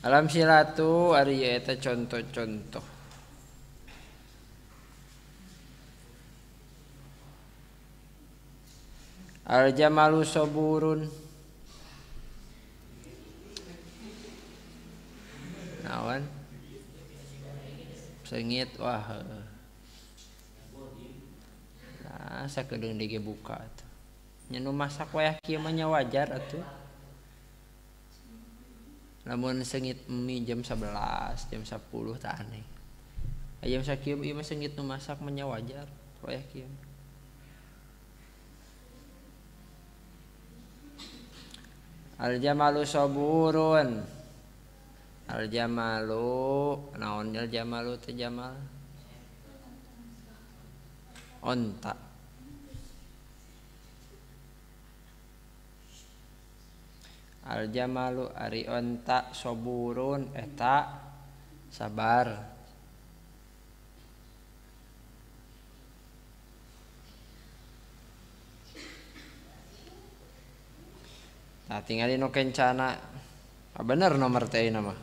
Alam silatu ari eta contoh-contoh. Al jamalu saburun. Naon? Sengit wah. Nah, sakedeung deui buka atuh. Nya nu masak wayah kieu mah nya wajar atuh. Lamun sengit mie jam 11, jam 10 tak aneh. Jam sakieu ieu mah sengit nu masak mah nya wajar wayah kieu. Al jamalu saburun. Al jamalu naon al jamalu teh jamal? Onta. Al jamalu ari onta saburun eta sabar. Nah, tinggali nu kencana. Ah, bener nomor teh nama.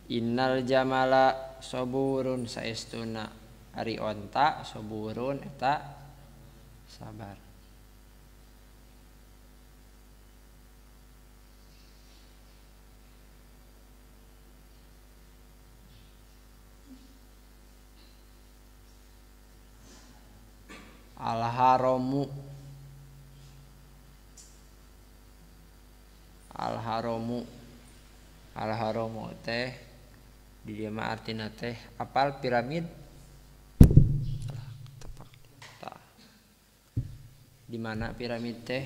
Innal jamala saburun saestuna ari onta saburun eta sabar. Al haramu. Al haramu. Al haramu teh di dieu mah artina teh apal piramid. Alah, tepak. Tah. Di mana piramid teh?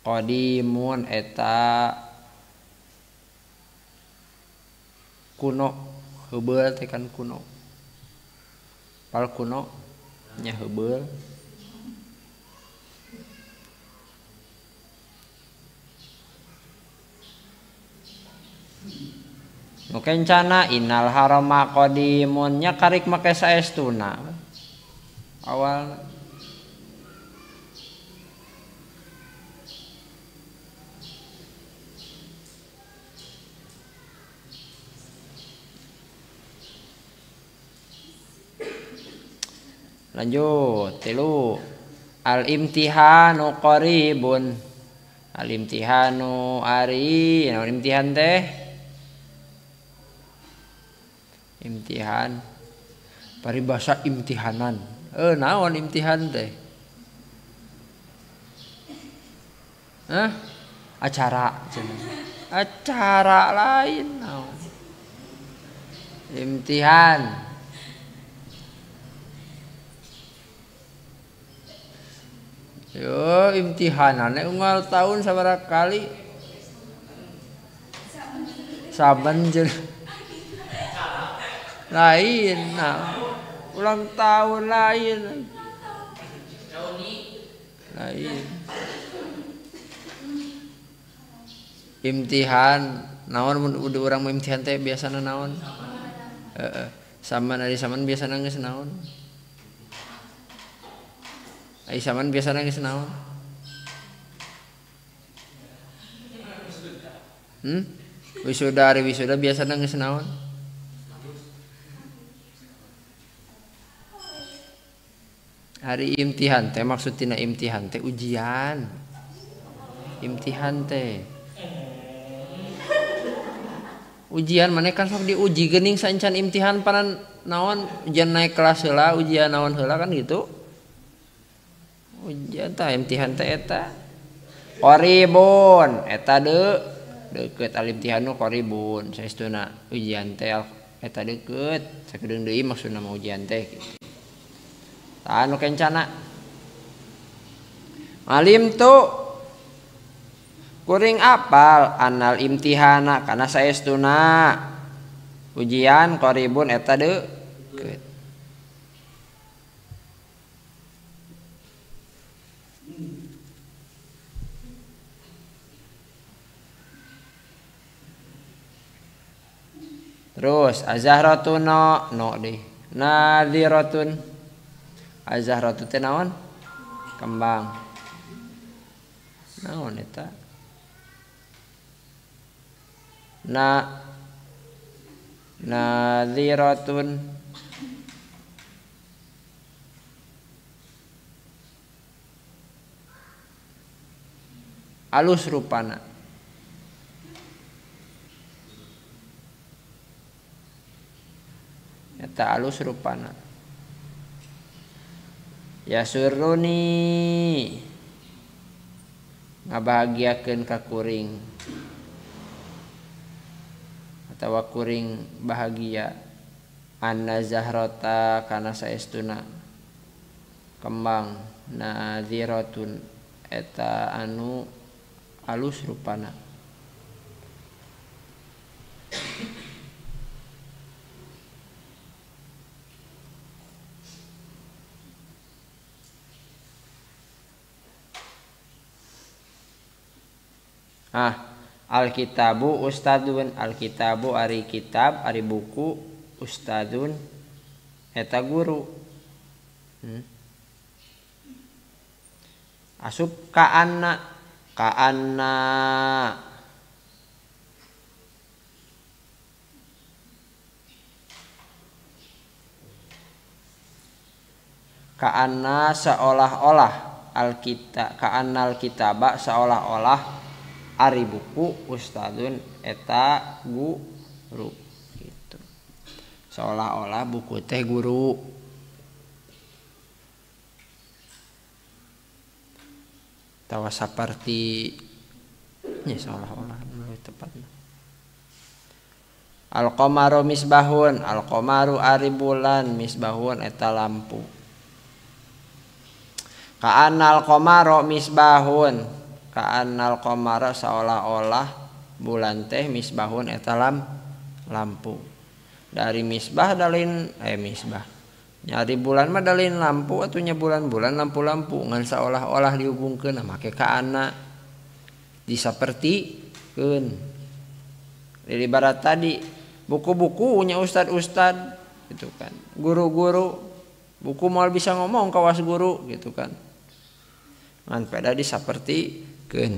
Qadimun eta kuno. Heubeul teh kan kuno. Pal kuno nya heubeul. Nu kencana innal harama qadimun nya karik make saestuna. Awal lanjut tilu al imtihanu qaribun. Al imtihanu ari naon imtihan teh? Imtihan paribasa imtihanan. Naon imtihan teh? Hah? Acara cenah. Acara lain naon? Imtihan. Yo imtihanane unggal tahun sabaraha kali? Saben jeung lain nah. Ulang tahun lain. Lain. Imtihan naon mun urang mah imtihan teh biasana naon? Heeh. Saman ari saman biasana geus naon? Ai saman biasana geus naon? Wisuda ari wisuda biasana geus naon? Hari imtihan teh maksud tina imtihan teh ujian. Imtihan teh ujian maneh kan sok diuji geuning saencan imtihan panan naon ujian naik kelas heula ujian naon heula kan gitu. Ujian tah imtihan teh eta. Qaribun eta deukeut al imtihanu qaribun saestuna ujian teh eta deukeut sakedeung deui maksudna mah ujian teh gitu. Tah nu kencana. Alim tu kuring apal anal imtihana kana saestuna ujian qaribun eta deukeut. Terus azahratun no no deh nadhiratun. Azzahratu teh naon? Kembang. Naon eta? Na nadhiratun alus rupana. Eta alus rupana. Yasurruni ngabahagiakeun ka kuring atawa kuring bahagia anna zahrata kana saestuna kembang nadhiratun eta anu alus rupana. Ah, alkitabu ustadun, alkitabu ari kitab ari buku, ustadun eta guru. Asup ka'anna, ka'anna ka'anna seolah-olah, alkitab ka'anna alkitaba seolah-olah ari buku, ustadun eta guru gitu. Seolah-olah buku teh guru. Tawa saparti nya seolah-olah lebih tepatnya. Al-qamaru misbahun, al-qamaru ari bulan, misbahun eta lampu. Ka'annal qamaru misbahun, ka'annal qamara seolah-olah bulan teh misbahun eta lampu. Dari misbah dalin misbah. Nyari bulan mah dalin lampu atuh nya bulan-bulan lampu-lampu ngan seolah-olah dihubungkeun make ka'anna disapertikeun. Jadi barat tadi buku-buku nya ustad-ustad gitu kan. Guru-guru buku moal bisa ngomong kawas guru gitu kan. Ngan peda disapertikeun.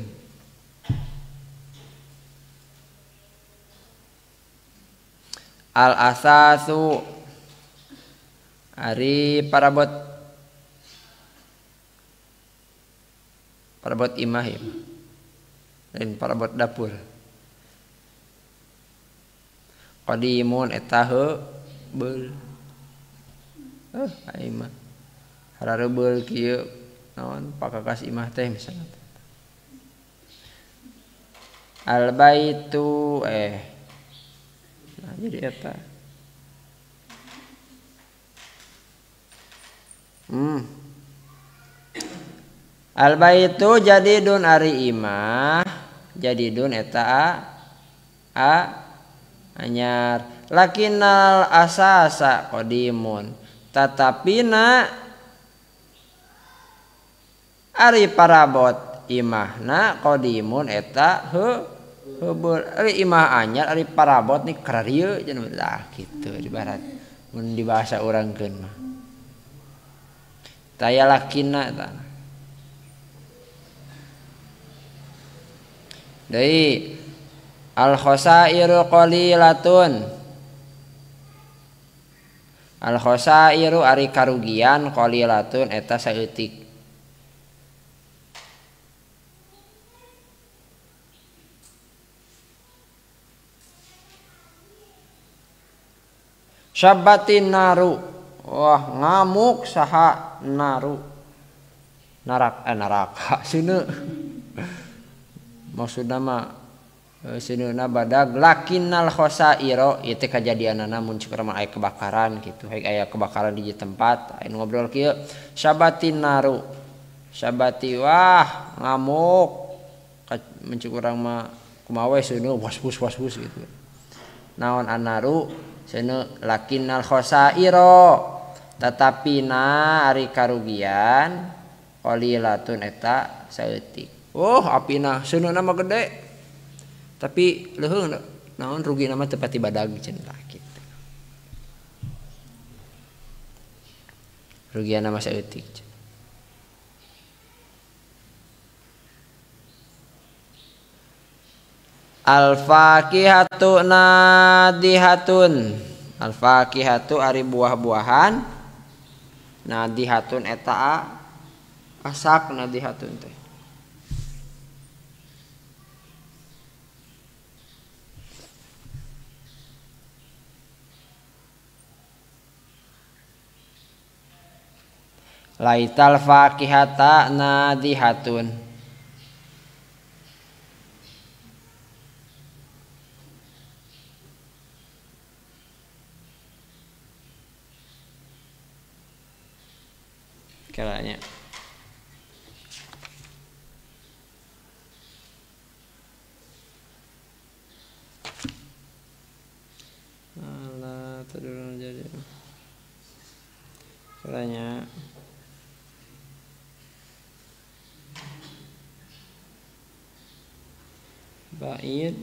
Al asasu ari parabot, parabot imah ya, lain parabot dapur. Qadimun eta heubeul. Imah hararebeul kieu naon pakakas imah teh misalnya. Al baitu nah jadi eta. Al baitu jadidun ari imah, jadidun eta a anyar. Lakinnal asasa qadimun, tatapina ari parabot imahna qadimun eta heubeul. Ari imah anyar ari parabot ni kararieu cenah ah kitu di barat mun di bahasa urangkeun mah. Taya lakinna eta. Deui al khasairu qalilatun. Al khasairu ari karugian qalilatun eta saeutik. Syabatin naru. Wah ngamuk saha naru. Narak naraka seuneu. Maksudna mah seuneuна badag lakinnal khasairo ieu teh kajadianana mun cek urang mah aya kebakaran kitu. Hayang aya kebakaran di tempat aya ngobrol kieu syabatin naru. Syabati wah ngamuk. Mun cek urang mah kumaha we seuneu wasbus wasbus gitu. Naon anaru seuneu lakinnal khasairo tetapi na ari karugian qalilatun eta saeutik. Oh apina seuneu mah gede tapi leuheung naon rugina mah teu pati badag cenah kitu. Rugiana mah saeutik. Al-fakihatu nadihatun. Al-fakihatu ari buah-buahan, nadihatun eta asak nadihatun teh. Laital fakihata nadihatun. Kalanya alah tadurun jadi kalanya ba'id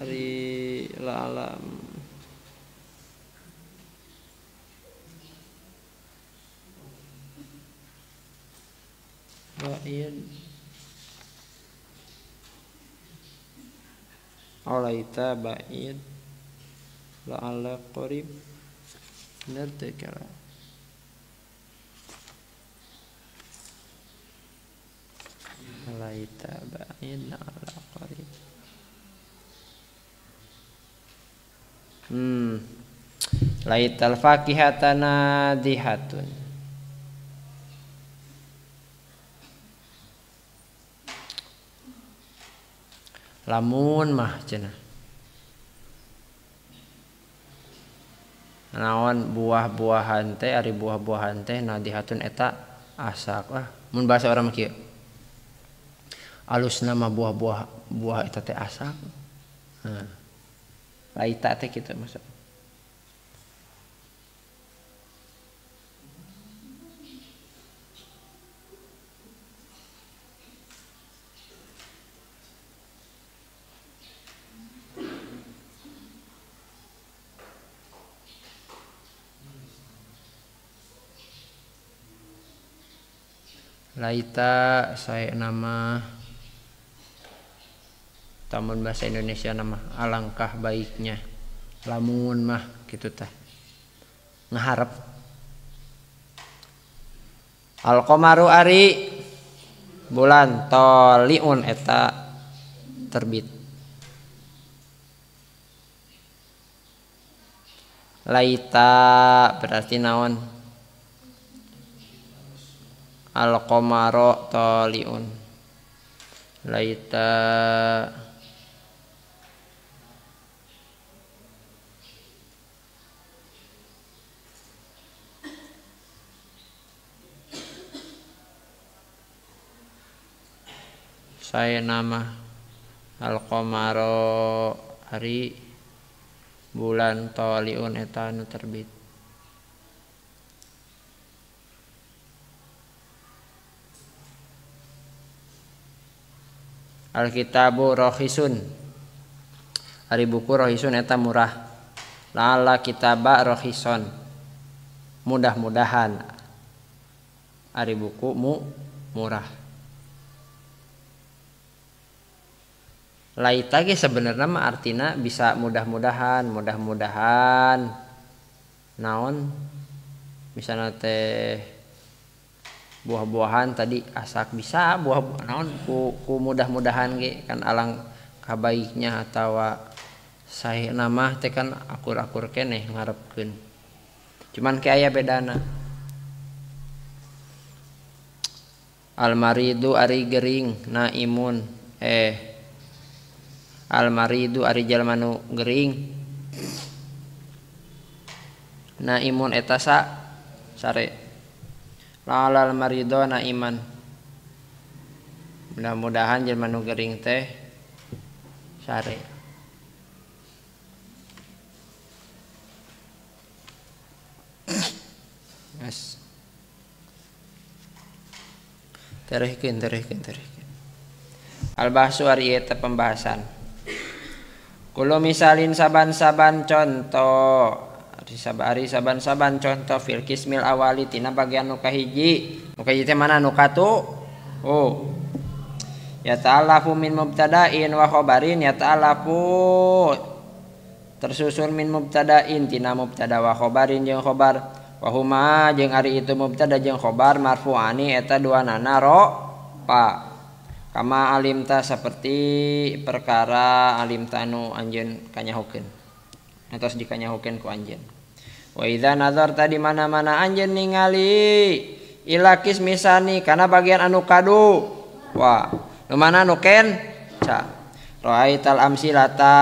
ari la'alam ba'id alaita ba'id la'ala qarib bener teh kala alaita ba'id la'ala qarib. Laital fakihata nadihatun. Lamun mah cenah naon buah-buahan teh ari buah-buahan teh nadihatun eta asak lah mun bahasa urang mah kieu alusna mah buah-buah buah eta teh asak. Nah, laita teh kitu maksud. Laita saya nama tamun bahasa Indonesia nama alangkah baiknya lamun mah gitu tah ngeharap. Al-qamaru ari bulan toliun eta terbit. Laita berarti naon? Al-qamaru toliun. Laita saya nama al-qamaru hari bulan toliun eta anu terbit. Alkitabu rohisun ari buku rohisun eta murah. Lala kitaba rohison mudah-mudahan ari buku murah. Laita ge sebenarnya mah artina bisa mudah-mudahan, mudah-mudahan naon misalnya teh buah-buahan tadi asak bisa buah naon ku mudah-mudahan ge kan alang kabaiknya atawa sae nama teh kan akur-akur keneh ngarepkeun. Cuman ke aya bedana. Almaridu ari gering naimun almaridu ari jalma nu gering naimun eta sare. Lalal marido naiman mudah-mudahan jelma nu gering teh sare. Yes. Terehkeun. Al-bahsu ari eta pembahasan. Kulo misalin saban-saban contoh ari saban-saban contoh fil kismil awali tina bagian nu kahiji. Nu kahiji teh mana nu katu? Oh. Ya ta'alafu min mubtada'in wa khobarin ya ta'alafu tersusun min mubtada'in tina mubtada wa khobarin jeung khobar wa huma jeung ari itu mubtada jeung khobar marfu'ani eta duanana ro pa kama alimta seperti perkara alimta anu anjeun kanyahokeun atos dikanyahokeun ku anjeun. Wa idza nazarta di mana-mana anjeun ningali ila kismisani kana bagian anu kadu wa nu mana nu ken ca ra'aital amsilata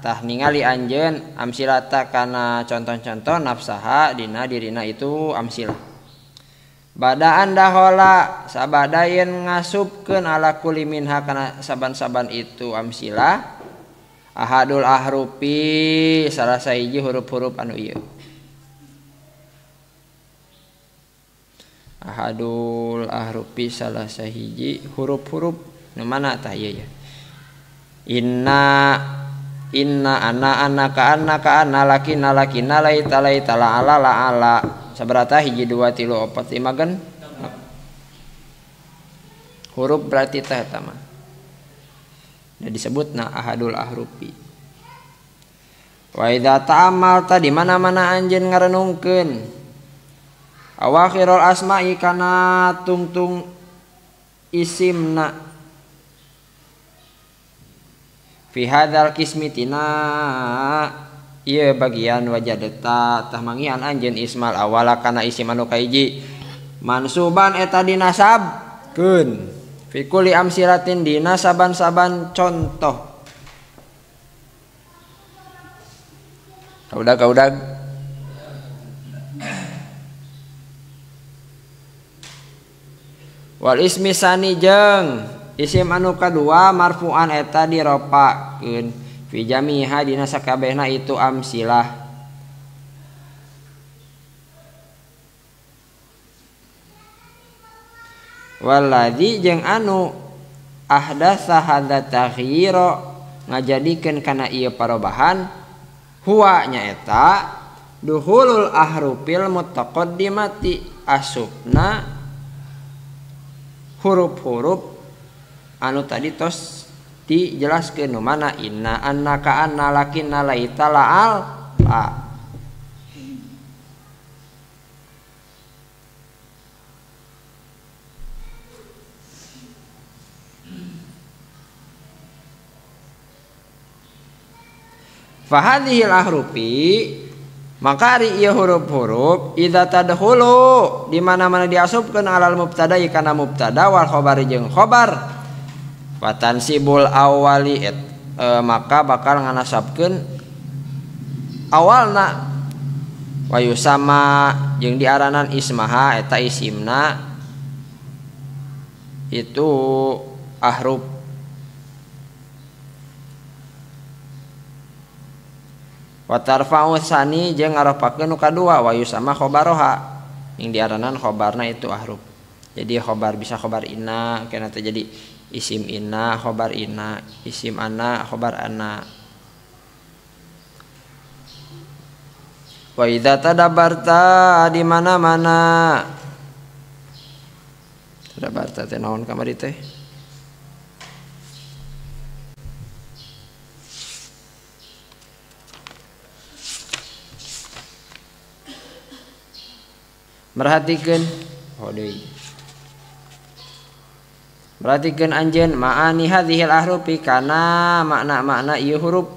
tah ningali anjeun amsilata kana contoh-contoh nafsaha dina dirina itu amsilah badaan dahola sabada yen ngasupkeun ala kulli minha kana saban-saban itu amsilah ahadul ahrufi salah sahiji huruf-huruf anu ieu ahadul ahrufi salah sahiji huruf-huruf nu mana tah ieu ya inna inna ana ana ka anna ka anna lakina lakina laita laita la ala la ala sabarata 1 2 3 4 5 gen huruf berarti teh eta mah da disebutna ahadul ahrufi. Wa idza ta'amalta di mana-mana anjeun ngarenungkeun awakhirul asma'i kana tungtung isimna fi hadzal qismi tina ieu bagian wajadta tah manggihan anjeun ismal awala kana isim anu kahiji mansuban eta dinasabkeun fi kulli amsilatin dina saban-saban contoh. Kaudag-kaudag wal ismi sani jeung isim anu kadua marfu'an eta diropakeun fi jamiha dina sakabehna itu amsilah. Waladzi jeung anu ahdatsa hadza taghyira ngajadikeun kana ieu parobahan huwa nyaeta duhulul ahrufil mutaqaddimati asupna huruf-huruf anu tadi tos dijelaskeun nu mana inna anna ka anna lakinna laita la'al la. Fahadhil ahrufi maka ari ieu huruf-huruf idza tadkhulu di mana-mana diasupkeun alal mubtada kana mubtada wal khabari jeung khabar fatansibul awali maka bakal nganasabkeun awalna wa yusama jeung diaranan ismaha eta isimna itu ahruf. Wa tarfa'u sani jeung ngaropakeun nu kadua wa yusama khabaroha yang diaranan khabarna itu ahruf. Jadi khabar bisa khabar inna kana teh jadi isim inna khabar inna isim anna khabar anna. Wa idza tadabbarta di mana-mana tadabbarta teh naon kamari teh merhatikeun deui merhatikeun anjeun ma'ani hadhil ahrufi kana makna-makna ieu huruf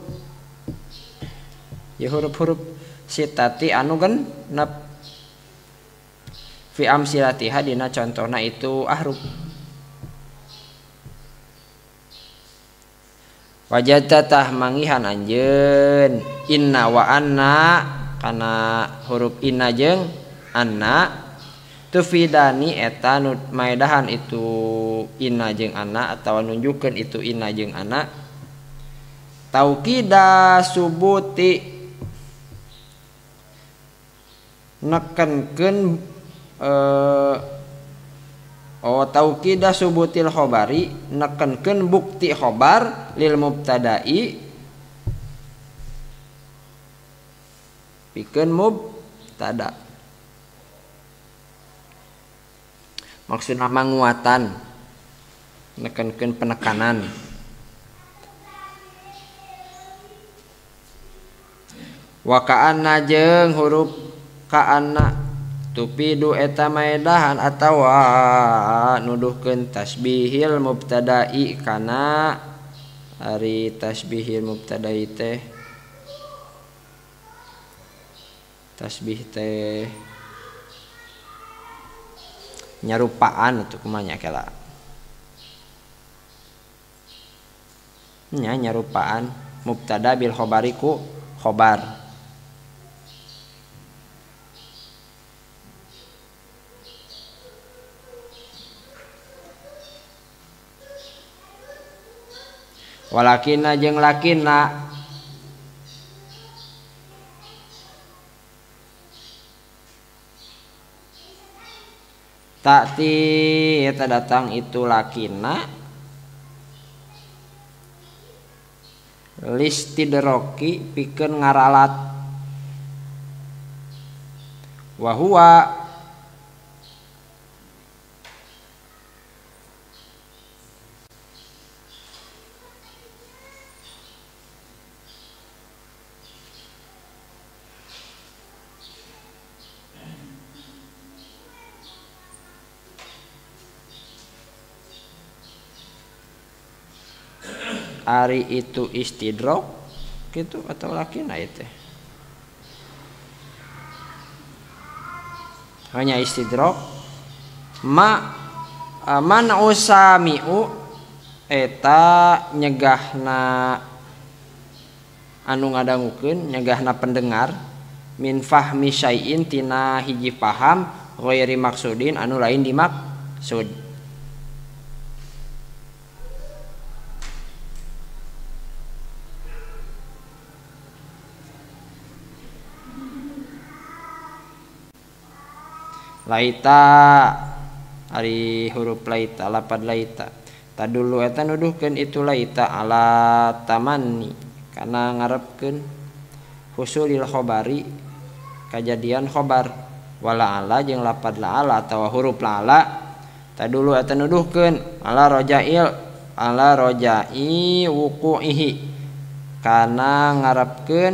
ieu huruf-huruf sitati anu genep fi amsilatiha dina contona itu ahruf. Wajadta tah manggihan anjeun inna wa anna kana huruf inna jeung anna tufidani eta nu maedahan itu inna jeung anna atawa nunjukkeun itu inna jeung anna taukida subuti nekenkeun taukida subutil khobari nekenkeun bukti khobar lil mubtada'i pikeun mubtada. Maksudna manguatan Nekankeun penekanan. Wa ka'anna jeung huruf ka'anna tupidu eta maedahan atawa nuduhkeun tasbihil mubtada'i kana ari tasbihil mubtada'i teh tasbih teh nyarupaan atuh kumaha nya kela nya nyarupaan mubtada bil khobari ku khobar. Walakina jeung lakina takti eta datang itu lakina listidroki pikeun ngaralat wa huwa ari itu istidrok gitu atau lakina itu hanya istidrok ma man usamiu eta nyegahna anu ngadangukeun nyegahna pendengar min fahmi syai'in tina hiji paham ghairi maksudin anu lain dimaksud. Laita ari huruf laita lapad laita tadulu eta nuduhkeun itu laita ala tamanni kana ngarepkeun husulil khobari kajadian khobar wala ala jeung lapad la ala atawa huruf la ala tadulu eta nuduhkeun ala rojail ala rojai wuqu'ihi kana ngarepkeun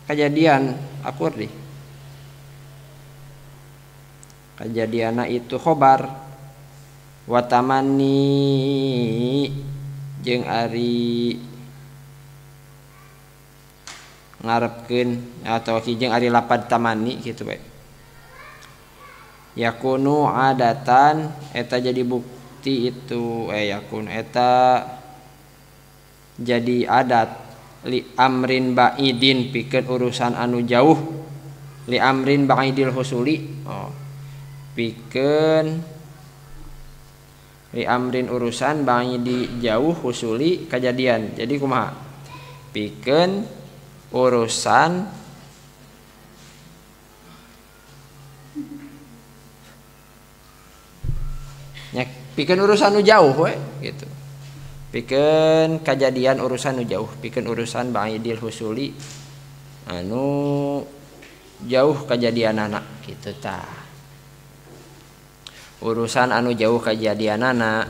kajadian akur deh kajadiana itu khobar wa tamanni jeung ari ngarepkeun atau jeung ari lapad tamanni kitu bae yakunu adatan eta jadi bukti itu yakun eta jadi adat li amrin ba'idin pikeun urusan anu jauh li amrin ba'idil husuli oh pikeun li amrin urusan ba'idi jauh husuli kajadian. Jadi kumaha pikeun urusan nya pikeun urusan nu jauh we gitu pikeun kajadian urusan nu jauh pikeun urusan ba'idil husuli anu jauh kajadianana kitu tah urusan anu jauh kajadianana.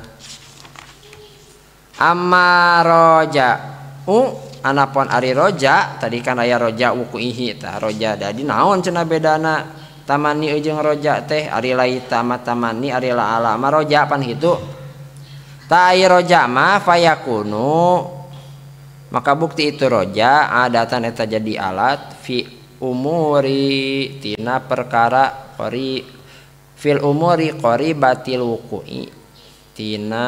Amma roja u anapon ari roja tadi kan aya roja wukuihi tah roja dadi naon cenah bedana tamani jeung roja teh ari laita ma tamani ari la ala ma roja pan kitu ta ari roja mah fayakunu maka bukti itu roja adatan eta jadi alat fi umuri tina perkara qori fil umuri qaribatil wuqu'i tina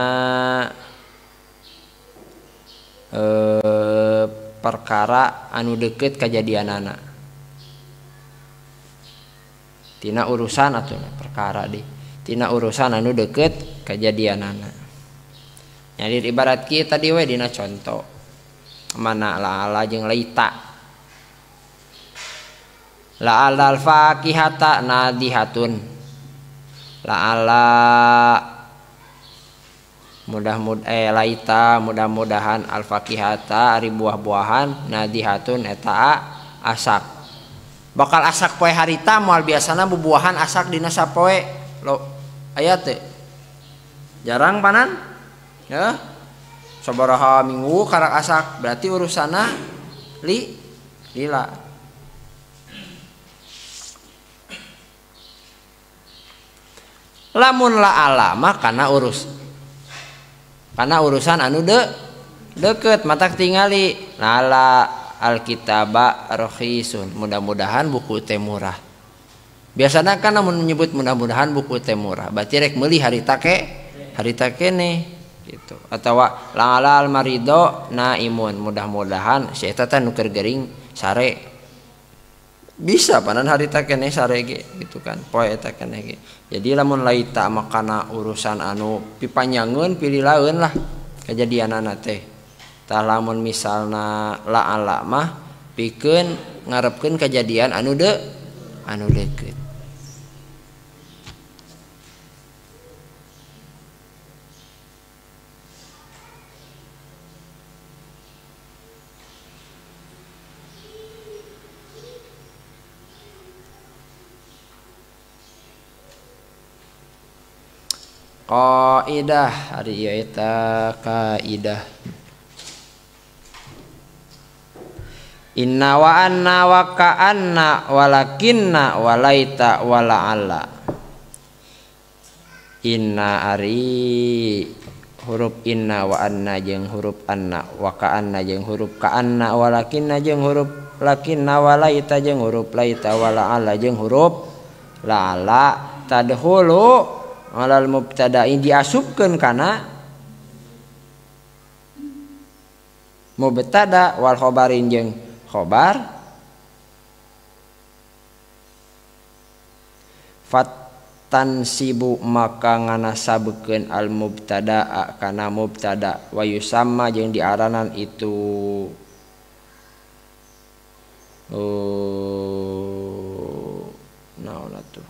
perkara anu deukeut kajadianana tina urusan atuh perkara di tina urusan anu deukeut kajadianana. Jadi ibarat kieu tadi we dina conto mana la ala jeung laita la alal fakihata nadihatun la'ala mudah-mudah laita mudah-mudahan al-fakihata ari buah-buahan nadihatun eta asak bakal asak poe harita moal biasana bubuahan asak dina sapoe lo aya teu jarang panan Ya. Sabaraha minggu karak asak berarti urusana li lila. Lamun la ala mah kana urus. Kana urusan anu deket matak tingali lala alkitaba rohisun, mudah-mudahan buku teh murah. Biasanya kan namun menyebut mudah-mudahan buku teh murah berarti rek meuli harita kene gitu. Atawa lala al marido naimun, mudah-mudahan si eta teh nu keur gering sare. Bisa panan harita kene sare ge gitu kan, poe eta kene ge. Jadi lamun laita makana urusan anu pipanjangeun pililaeun lah kejadianana teh. Tah lamun misalna la ala mah pikeun ngarepkeun kejadian anu anu deukeut. Qaidah ari ieu eta kaidah. Inna wa anna wa ka'anna walakinna walaita wala'alla. Inna ari huruf inna wa anna jeung huruf anna, wa ka'anna jeung huruf ka'anna, walakinna jeung huruf lakinna, walaita jeung huruf laita, wala'alla jeung huruf la'alla. Tadkhulu alal mubtada'i diasupkeun kana mubtada wal khobarin jeung khobar. Fatansibu maka nganasabekeun al mubtada'a kana mubtada wa yusamma jeung diaranan itu naon atuh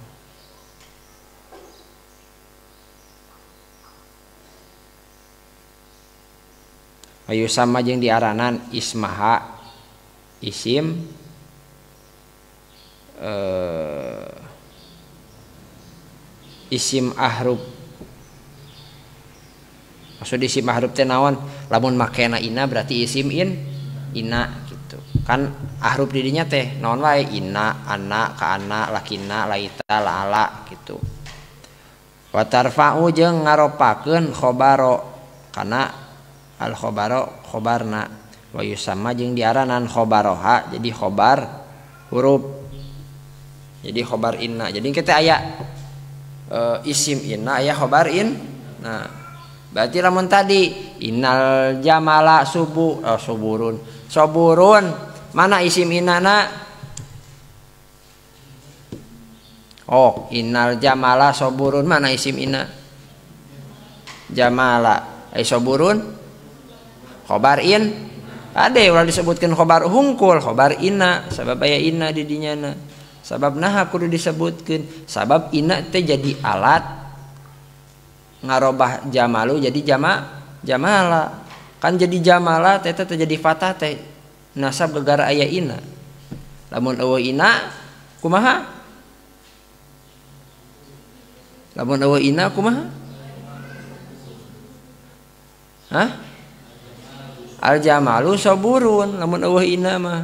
ayu sama jeung diaranan ismaha isim isim ahrub. Maksud isim ahrub teh naon? Lamun makena ina berarti isim in ina gitu. Kan ahrub di dinya teh naon wae? Ina, anna, kaana, lakina, laita, laala gitu. Wa tarfa'u jeung ngaropakeun khobaro kana al khobaro khobarna wa yusamma jeung diaranan khobaroha jadi khobar huruf, jadi khobar inna. Jadi kita aya isim inna aya khobar in. Nah berarti lamun tadi innal jamala subu suburun soburun mana isim innana? Oh innal jamala soburun mana isim inna? Jamala ai soburun khobar in. Ade ulah disebutkeun khobar hungkul, khobar inna sabab aya inna di dinyana. Sabab naha kudu disebutkeun? Sabab inna teh jadi alat ngarobah jamalu jadi jamala. Kan jadi jamala teh teh jadi fathah teh nasab gegara aya inna. Lamun eueuh inna kumaha? Lamun eueuh inna kumaha? Hah? Al jamalu saburun lamun eueuh inna mah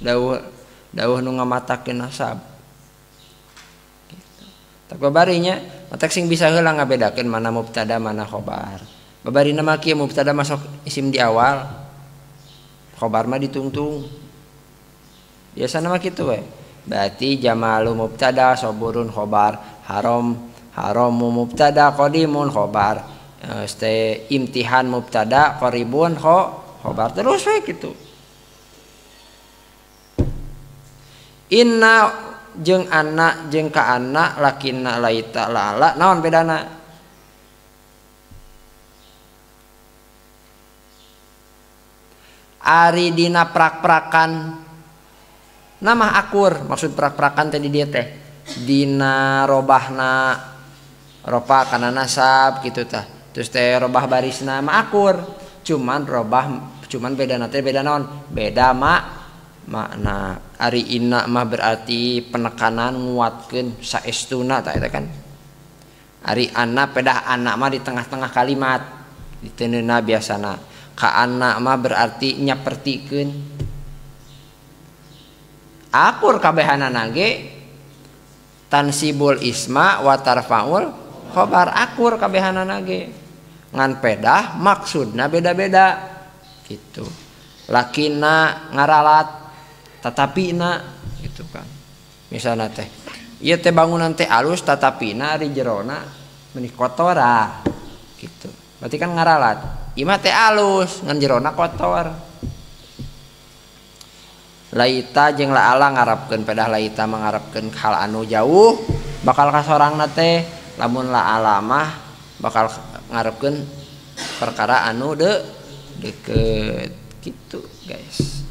dawuh dawuh nu ngamatakeun nasab gitu. Tak babarinya matak sing bisa heula ngabedakeun mana mubtada mana khobar. Babarina mah kieu mubtada masuk isim di awal, khobar mah ditungtung. Biasana mah kitu we. Berarti jamalu mubtada saburun khobar, haram haramu mubtada qadimun khobar, este imtihan mubtada qaribun khobar terus we gitu. Inna jeung anna jeung kaanna lakinna laita la'ala naon bedana? Ari dina prak-prakan nama akur, maksud prak-prakan tadi dia teh dina robahna ropa kana nasab gitu tah. Terus teh robah barisna mah akur, cuman robah cuman beda teh beda naon? Beda makna. Ari inna mah berarti penekanan nguatkeun saestuna tah eta kan. Ari anna pedah anna mah di tengah-tengah kalimat Diteunena biasana. Ka'anna mah berarti nyapertikeun. Akur kabehanana ge tansibul isma wa tarfaul khobar, akur kabehanana ge. Ngan pedah maksudna beda-beda gitu. Lakina ngaralat tatapina gitu kan. Misalna teh ieu teh bangunan teh alus tatapina ari jerona meuni kotor ah gitu. Berarti kan ngaralat. Ieu mah teh alus ngan jerona kotor. Laita jeung laala ngarapkeun pedah laita mangarepkeun hal anu jauh bakal kasorangna teh, lamun laala mah bakal ngarepkeun perkara anu deket gitu guys.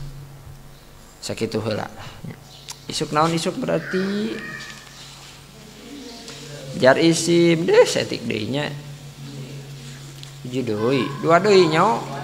Sakitu heula. Isuk naon isuk berarti jar isim deh setik deui nya. Hiji deui, dua deui nya.